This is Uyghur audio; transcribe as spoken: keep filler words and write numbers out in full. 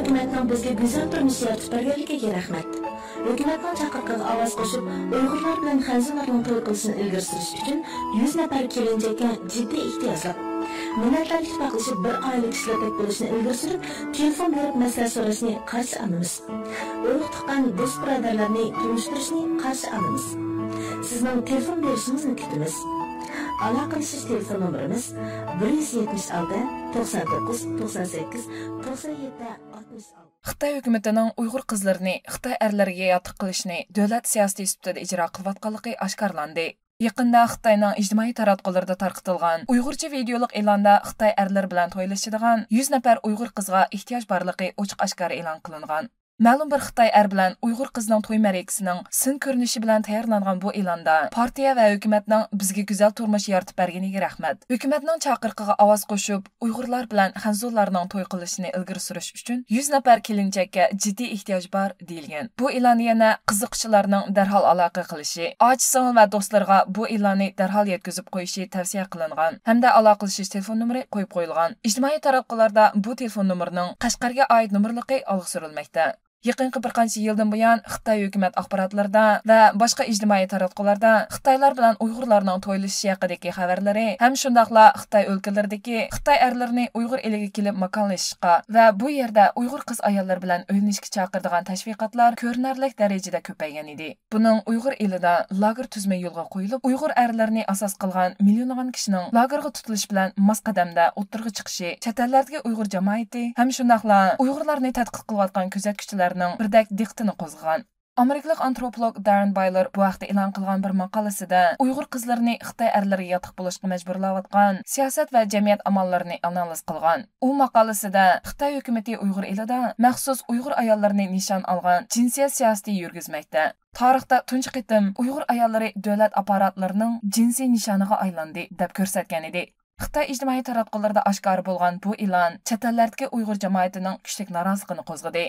ھۆكۈمەتنىڭ بىزگە گۈزەل تۇرمۇش يارىتىپ بەرگەنلىكىگە رەھمەت. ھۆكۈمەتنىڭ چاقىرىقىغا ئاۋاز قوشۇپ، ئۇيغۇرلار بىلەن خەنزۇلارنىڭ توي قىلىشىنى ئىلگىرى سۈرۈش ئۈچۈن يۈز نەپەر كېلىنچەككە جىددىي ئېھتىياجلىق. مىللەتلەر ئىتتىپاقلىشىپ بىر ئائىلە كىشىلەردەك بولۇشنى ئىلگىرى سۈرۈپ، تېلېفون بېرىپ مەسلىھەت سوراشنى قارشى ئالىمىز. ئۇرۇق تۇغقان، دوست بۇرادەرلەرنى تونۇشتۇرۇشنى قارشى ئالىمىز. سىزنىڭ تېلېفون بېرىشىڭىزنى كۈتىمىز. ئالاقىلىشىش تېلېفون نومۇرىمىز: بىر يۈز يەتمىش ئالتە، توقسان توققۇز، توقسان سەككىز، توقسان يەتتە، ئاتمىش ئالتە. خىتاي ھۆكۈمىتىنىڭ ئۇيغۇر قىزلىرىنى خىتاي ئەرلىرىگە ياتاق قىلىشنى دۆلەت سىياسىتى سۈپىتىدە ئىجرا قىلىۋاتقانلىقى ئاشكارىلاندى. يېقىندا خىتاينىڭ ئىجتىمائىي تاراتقۇلىرىدا تارقىتىلغان ئۇيغۇرچە ۋىدېئولۇق ئېلاندا خىتاي ئەرلىرى بىلەن تويلىشىدىغان يۈز نەپەر ئۇيغۇر قىزغا ئېھتىياج بارلىقى ئوچۇق ئاشكارا ئېلان قىلىنغان. مەلۇم بىر خىتاي ئەر بىلەن ئۇيغۇر قىزنىڭ توي مەرىكىسىنىڭ سىن كۆرۈنۈشى بىلەن تەييارلانغان بۇ ئېلاندا پارتىيە ۋە ھۆكۈمەتنىڭ بىزگە گۈزەل تۇرمۇش يارىتىپ بەرگىنىگە رەھمەت، ھۆكۈمەتنىڭ چاقىرىقىغا ئاۋاز قوشۇپ، ئۇيغۇرلار بىلەن خەنزۇلارنىڭ توي قىلىشىنى ئىلگىرى سۈرۈش ئۈچۈن يۈز نەپەر كېلىنچەككە جىددىي ئېھتىياج بار، دېيىلگەن. بۇ ئېلاندا يەنە قىزىققۇچىلارنىڭ دەرھال ئالاقە قىلىشى، ئاچا-سىڭىل ۋە دوستلىرىغا بۇ ئېلاننى دەرھال يەتكۈزۈپ قويۇشى تەۋسىيە قىلىنغان ھەمدە ئالاقىلىشىش تېلېفون نومۇرى قويۇپ قويۇلغان. ئىجتىمائىي تاراتقۇلاردا بۇ تېلېفون نومۇرىنىڭ قەشقەرگە ئائىت نومۇرلۇقى ئالغا سۈرۈلمەكتە. يېقىنقى بىر قانچە يىلدىن بۇيان خىتاي ھۆكۈمەت ئاخباراتلىرىدا ۋە باشقا ئىجتىمائىي تاراتقۇلاردا خىتايلار بىلەن ئۇيغۇرلارنىڭ تويلىشىشى ھەققىدىكى خەۋەرلىرى ھەم شۇنداقلا خىتاي ئۆلكىلىرىدىكى خىتاي ئەرلىرىنى ئۇيغۇر ئېلىگە كېلىپ ماكانلىشىشقا ۋە بۇ يەردە ئۇيغۇر قىز-ئاياللىرى بىلەن ئۆيلىنىشكە چاقىرىدىغان تەشۋىقاتلار كۆرۈنەرلىك دەرىجىدە كۆپەيگەن ئىدى. بۇنىڭ ئۇيغۇر ئېلىدا لاگېر تۈزۈمى يولغا قويۇلۇپ، ئۇيغۇر ئەرلىرىنى ئاساس قىلغان مىليونلىغان كىشىنىڭ لاگېرغا تۇتۇلۇش بىلەن ماس قەدەمدە ئوتتۇرىغا چىقىشى چەت ئەللەردىكى ئۇيغۇر جامائىتى ھەم شۇنداقلا ئۇيغۇرلارنى تەتقىق قىلىۋاتقان كۆزەتكۈچىلەرنىڭ بىردەك دىققىتىنى قوزغىغان. ئامېرىكىلىق ئانتروپولوگ داررېن بايلېر بۇ ھەقتە ئېلان قىلغان بىر ماقالىسىدە ئۇيغۇر قىزلىرىنى خىتاي ئەرلىرىگە ياتاق بولۇشقا مەجبۇرلاۋاتقان سىياسەت ۋە جەمئىيەت ئاماللىرىنى ئانالىز قىلغان. ئۇ ماقالىسىدە خىتاي ھۆكۈمىتى ئۇيغۇر ئېلىدا مەخسۇس ئۇيغۇر ئاياللىرىنى نىشان ئالغان جىنسىيەت سىياسىتى يۈرگۈزمەكتە. تارىختا تۇنجى قېتىم ئۇيغۇر ئاياللىرى دۆلەت ئاپپاراتلىرىنىڭ جىنسىي نىشانىغا ئايلاندى، دەپ كۆرسەتكەن ئىدى. خىتاي ئىجتىمائىي تاراتقۇلىرىدا ئاشكارا بولغان بۇ ئېلان چەت ئەللەردىكى ئۇيغۇر جامائىتىنىڭ كۈچلۈك نارازىلىقىنى قوزغىدى.